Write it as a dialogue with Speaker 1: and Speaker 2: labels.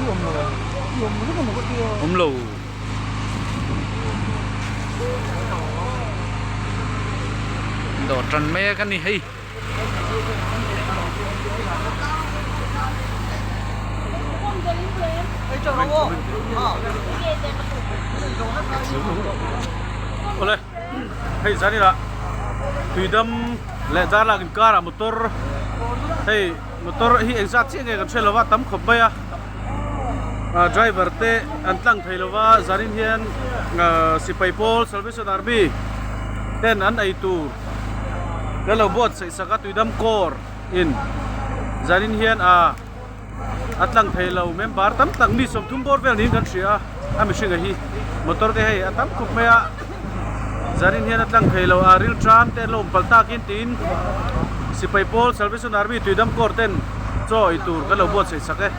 Speaker 1: Awm lo. Dawr tan mek a ni hei.
Speaker 2: Awle hei zaninah tuidam leh darlak inkarah motor hei motor hi engzat chiah nge kan hre lova tam khawp mai a ah driver te an tlang thei lova zanin hian ah sipai pawl salvation army ten an ei tur kan lo buatsaih sak a tuidam kawr in zanin hian ah a tlang thei lo member tam tak mi 30 bawr vel niin kan hria a a mihring a hi motor te hei a tam khawp mai a zanin hian a tlang thei lo a ril tram te an lo awm palh takin tiin sipai pawl salvation army tuidam kawr ten chaw ei tur kan lo buatsaih sak e.